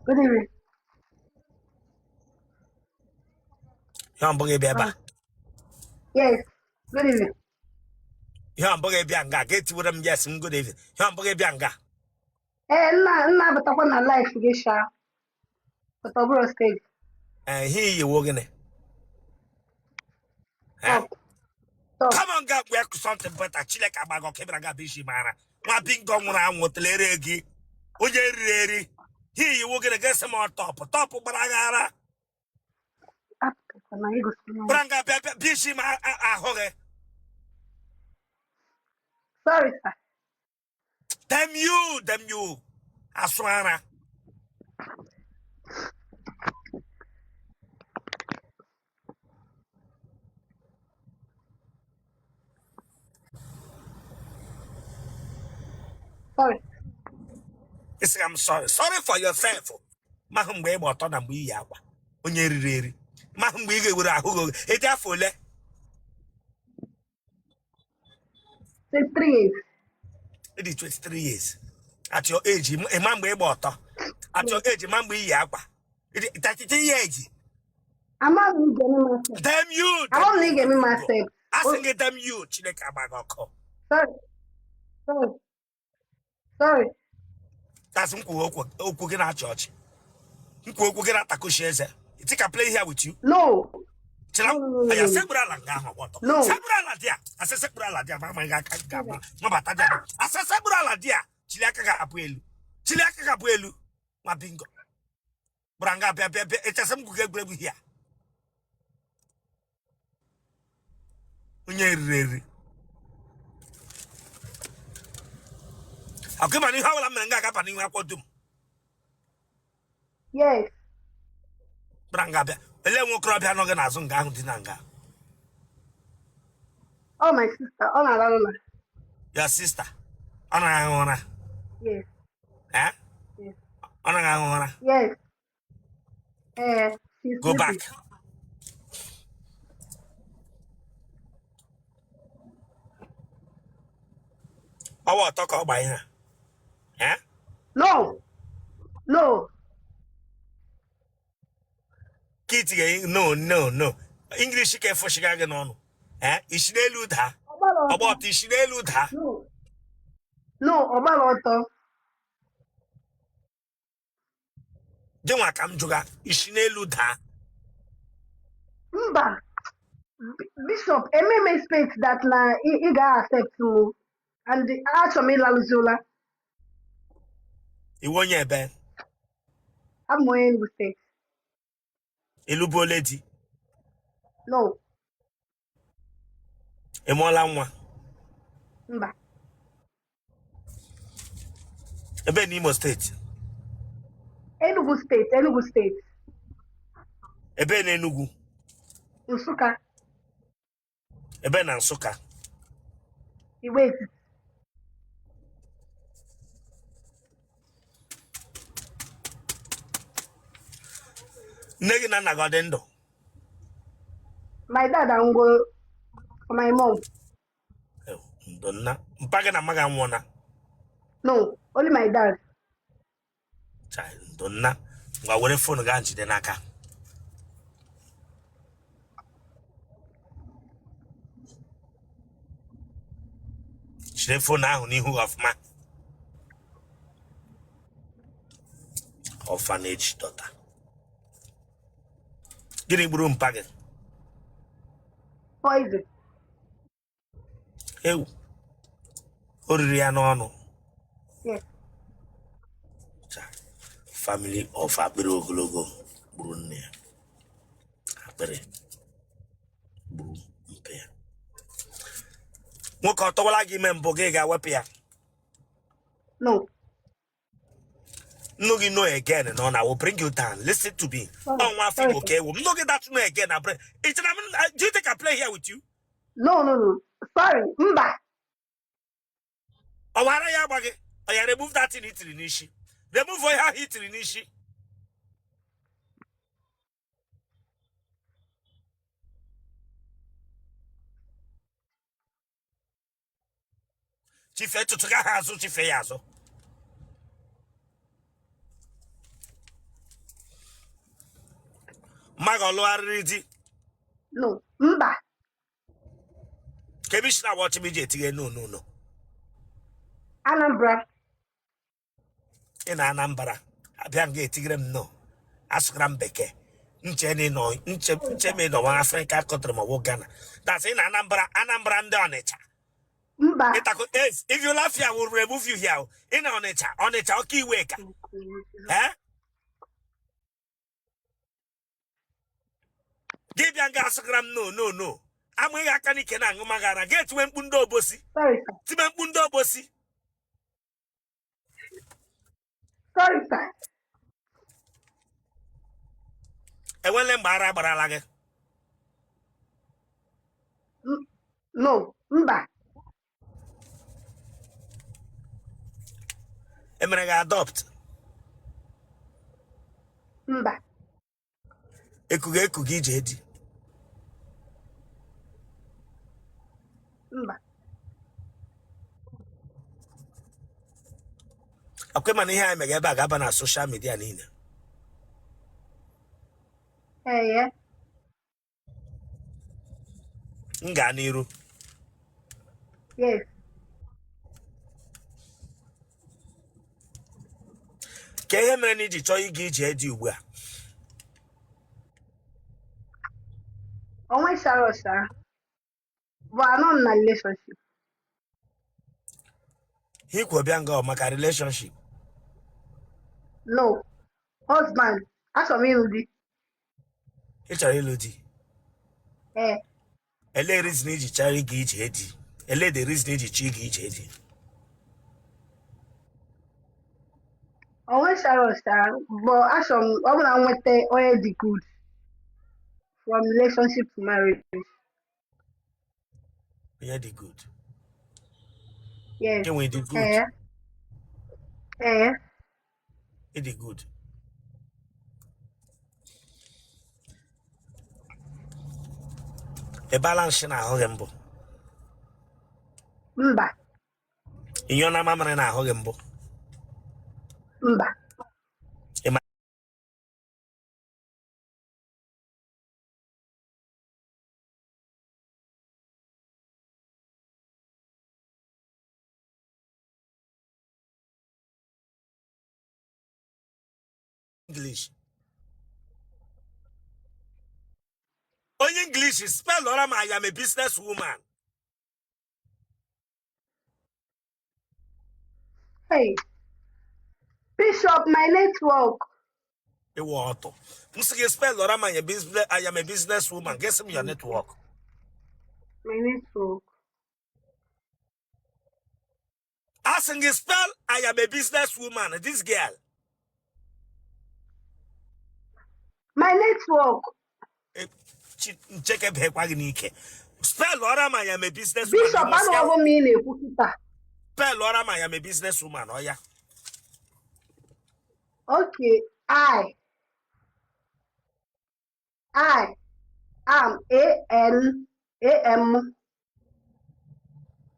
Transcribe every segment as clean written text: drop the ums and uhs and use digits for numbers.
Good evening. Ihe ọ bụghị bịa ebe a. Ah, yes. Good evening. Ihe ọ bụghị bịa nga ga etiwere m yes m good evening. Ihe ọ bụghị bịa nga. Ee, nna abatakwa na live gị sha. But ọ bụrụ stage. Ee, ihe iyi wo gịnị? Eh? Top. Top. Come on, ga wear something better. Chineke agbago ka ị bịara ga bụ isi mara. Nwa bingo nwụrụ anwụ tụlere gị. Onye riri eri. Ihe iyi wo gịnị ga-esi m top. Top gbara gị ara. Apụtakwa na igosi m. Bịara nga bịa bịa isi m ahụ gị. Sorry, sir. Damn you, damn you. Asụ ara. Sorry. Ị sị I'm sorry. Sorry for yourself. Mahụ mgbe ị gba ọtọ na mgbe i yi akwa. Onye riri eri. Mahụ mgbe ị ga-ewere ahụ gị. Ị dị afọ ole? 23 years. Ị dị 23 years. At your age, ị ma mgbe ị gba ọtọ. At your age, ị ma mgbe i yi akwa. Ị dị 33 years. Ama m na ị ga-eme m accept. Damn you, Ama damn m na ị you, ga-eme m bingo. accept. Asị gị damn you, Chineke agba gị ọkụ. Sorry. Sorry. Sorry. That's m kwuo okwu okwu gị na-achị ọchị. M kwuo okwu gị na-atakushi eze. You think I play here with you? No. Chira, No, no, no, aya no, no. sekpuru ala nga ahụ ọgbọtọ. No. Sekpuru ala di a. Asị sekpuru ala di a ma amaghị aka ga ama. Mabata di a. Asị sekpuru ala di a. Chili aka ga-abụ elu. Chili aka ga-abụ elu. Nwa bingo. Bụra nga bịa bịa bịa. Echesị m gwugo egwuregwu here. Onye riri eri. Akụ mana ihe ọbụla m mere nga agaba n'ihu akwụkwọ dum. Yes. Bụra nga bịa. Elee nwa okorobịa nọ gị n'azụ nga ahụ dị na nga? Oh, my sister. Ọ na-arahụ ụla. Your sister. Ọ na-ahụ ụra. Yes. Eh? Yes. Ọ naghị ahụ ụra. Yes. Eh, she's Go back. sleeping. Ọwa ọtọ ka ọ gba ihe a. Eh? No. No. Ka itinye no no no. English ka efoshiga gị n'ọnụ. Eh? Isi n'elu daa. Ọgbara Ọgba ọtọ. ọtọ isi n'elu daa. No. No, ọgbara ọtọ. Gị nwa ka m jụga isi n'elu daa. Mba. Bishop, eme m expect that na ị ga-accept m and achọrọ m ịlalụzi ụla. Ị wụ onye ebe? Abụ m onye Enugu steeti. Ị lụbuola di? No. Ị mụọla nwa? Mba. Ebe n'Imo steeti? Enugu steeti, Enugu steeti. Ebe n'Enugu? Nsụka. Ebe na Nsụka? Igbo Etiti. Nne gị na nna gị ọ dị ndụ? My dad anwụgo, my mom. Ndo nna. Mpa gị na mma gị anwụọna? No, only my dad. Chai, ndo nna. Ngwa were phone gị ahụ jide n'aka. Jide phone ahụ n'ihu gị ọfụma. Orphanage daughter. Gịnị gburu mpa gị? Poison. Ewu. O riri ya n'ọnụ. Yes. Family of akpịrị ogologo gburu nne ya. Akpịrị gburu mpa ya. Nwoke ọ tụwala gị ime mbụ gị ga-ewepụ ya? No. M nụ gị no again no na I will bring you down. Listen to me. Sorry, Ọ nwa afọ sorry, Igbo sir. ka ị wụ. M nụ gị that no again na bring. Ị chere m, do you think I play here with you? No, no, no. Sorry, mba. Ọ wara ya agba gị. Ọ ya remove that thing i tiri n'isi. Remove ihe ahụ i tiri n'isi. Chife tụtụga ha azụ, chife ya azụ. Mma gị ọ lụgharịrị di? No, mba. Ka ebe i si na-awatch m i ji etinye no, no, no? Anambra. Ị na Anambra abịa nga etigere m no, asụgara m bekee, nche na ịnọ nche nche ma ịnọ nwa Africa country ma ọ bụ Ghana. That's ị na Anambra, Anambra ndị Ọnịcha. Mba. Ịtakụ, if you laugh here, I will remove you here. Ị na Ọnịcha, Ọnịcha ọka iwe ka eh gị bịa nga asụgara m no, no, no. Amaghị aka n'ike na aṅụmaghara gị etiwe mkpu ndị Obosi. Sorry, sir. Tibe mkpu ndị Obosi. Sorry, sir. Enwele mgbe ara gbarala gị? No, mba. Emere gị adopt? Mba. Ekughị ekughị ije di? Mba. Akwa mana ihe anyị mega ebe a ga-aba na social media niile. Ee. M gaa n'iru? Yes. Ka ihe mere na i ji chọọ ịga ije di ugbu a? Onwe shara ọsha. But anọ m na relationship. Ihe ikwu bịa nga ọ maka relationship? No. Husband. Achọrọ m ịlụ di. Ị chọrọ ịlụ di? Ee. Elee reason i ji chọrọ ịga ije di? Elee the reason i ji chọọ ịga ije di? Onwe shara ọsha. But achọrọ m ọ bụrụ na m nweta onye dị good, from relationship to marriage. Onye dị good? Yes. Gị nwe dị good? Ee. Ee. Ị dị good. Ị bala nshị n'ahụ gị mbụ? Mba. Ị nyụọna mamịrị n'ahụ gị mbụ? Mba. Ị ma English? Onye English, spell ọra m "I am a business woman". Hey. Bishop, my network. Ịwụ ọtọ. M sị gị spell ọra m "I am a business woman", gị sị m your network. My network. Asị gị spell "I am a business woman", this girl. My network. Ncheke bekwa gị n'ike. Spell ọra m "I am a business woman". Bishop, anụghị m ị na-ekwu kịta. Spell ọra m "I am a business woman", ọ ya. Okay, I am A N A M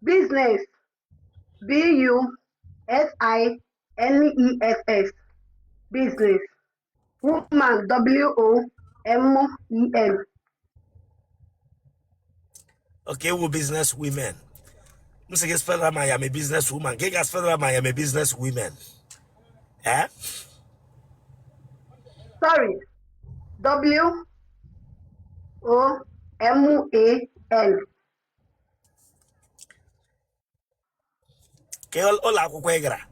business B U S I N E S S business woman W O M E N. Okay, wụ business women. M sị gị spell m "I am a business woman", gị ga spell m "I am a business women". Eh? Sorry, W O M A N. Ka ụlọ akwụkwọ ị gara?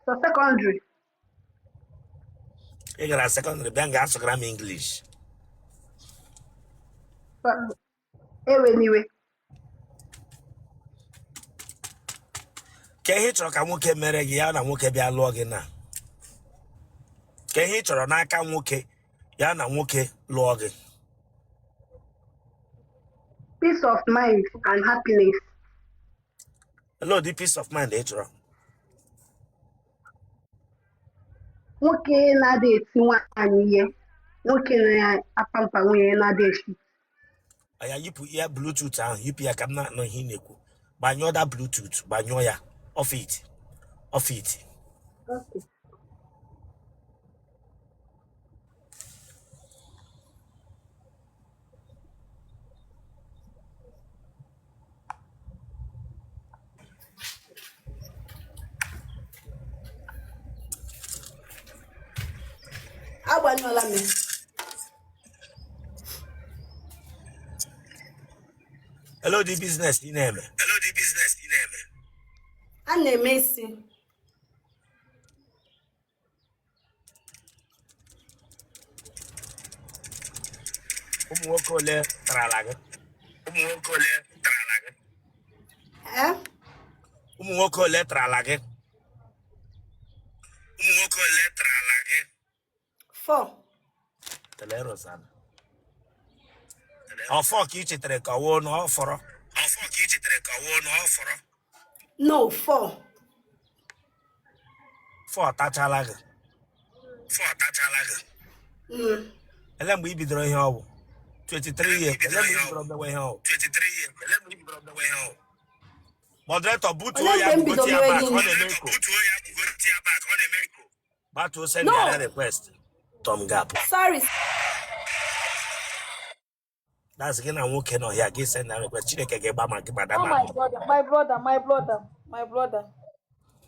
So secondary. Ị gara secondary bịa nga asụgara m English? Ewe n'iwe. Ka ihe ị chọrọ ka nwoke mere gị ya na nwoke bịa lụọ gị na ka ihe ị chọrọ n'aka nwoke ya na nwoke lụọ gị? Peace of mind and happiness. Olee ụdị peace of mind ị chọrọ? Nwoke na-adị eti nwaanyị ihe, nwoke na-apamper nwunye, na-adị eshi. Ya yipụ ya Bluetooth ahụ, yipụ ya ka m na-anụ ihe ị na-ekwu. Gbanyụọ that Bluetooth, gbanyụọ ya. Off it, off it. Okay. Agbanyụọla m ya. Ele ụdị business ị na-eme? A na-eme isi. Ụmụ nwoke ole tarala gị? Ụmụ nwoke ole tarala gị? Eh? Ụmụ nwoke ole tarala gị? Ụmụ nwoke ole tarala gị? 4. Tele Rosanna. Ọ four ka ị chetara ka ọ wụọ na ọ fọrọ? Ọ four ka ị chetara ka ọ wụọ na ọ fọrọ? No, 4. Four tachala gị? Four tachala gị? Ele mgbe ị bidoro ihe ọwụ? 23 years. Ele mgbe ị bidoro mewe ihe ọwụ? 23 years. Ele mgbe ị bidoro mewe ihe ọwụ? Moderator, butuo Olee ya mgbe m bugote bidoro ya mewe back, ọ gịnị? na-eme echo. Butuo ya bugote ya back, ọ na-eme echo. Gbatuo send No. ya request. Tom gap. Sorry. That's gị na nwoke nọ ya gị send na request. Chineke ga-egba ma gị gbada Oh ma. my brother, my brother, my brother, my brother.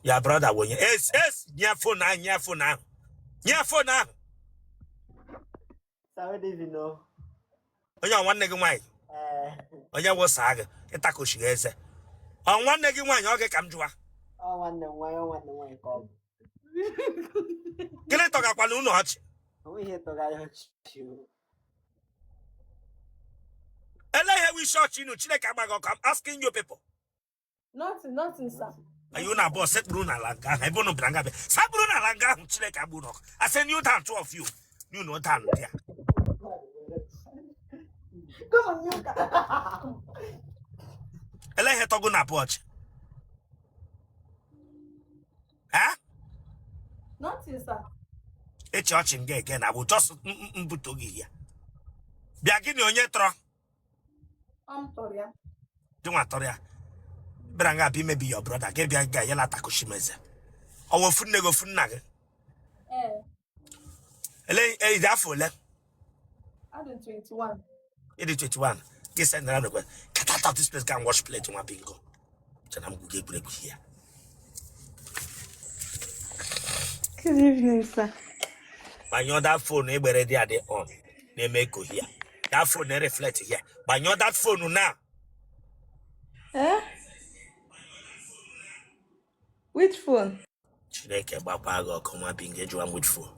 Ya brother bụ onye. Es es nye phone ahụ, nye phone ahụ. Nye phone ahụ. Sir, good evening. Oh. Onye ọ nwanne gị nwaanyị? Eh, Onye wụsa gị ịtakọchighị eze. Ọ nwanne gị nwaanyị ọ gị ka m jụwa. Ọ nwanne m nwaanyị, ọ nwanne m nwaanyị ka ọ bụ. Gịnị tọgakwana unu ọchị? O nweghị ihe tọgara ya ọchị o. Ele ihe wụ isi ọchị unu Chineke agbaghị ọkụ. I'm asking you people. Nothing, nothing, sir. Anyị unu abụọ sekpuru n'ala nga ahụ ebe unu bịara nga bịa sekpuru n'ala nga ahụ Chineke agba unu ọkụ. I say kneel down, two of you. Kneel down there. Come on, you guys. Ele ihe tọgụ na abụọ ọchị? Ha? Nothing, sir. Ịchị ọchị nga ege na bụ just mbuto gị ya. Bịa gị na onye tọrọ I'm sorry. Yeah. dị nwa tọrọ ya bịara nga abịa imebi your brother gị bịa ga ya latakushi m eze. Ọ wụ ofu nne gị ofu nna gị? Eh, Ele ị dị afọ ole? I'm 21. Ị dị 21. Gị send na request. Get out of this place, go and wash plate nwa bingo. Chena m gwugo egwuregwu ya. Good evening, sir. Gbanyụọ that phone egbere dị adị on na-eme echo here. That phone na-reflect here. Gbanyụọ that phone now. Eh? Which phone? Chineke gbakwa gị ọkụ nwa bingo ejụwa m which phone.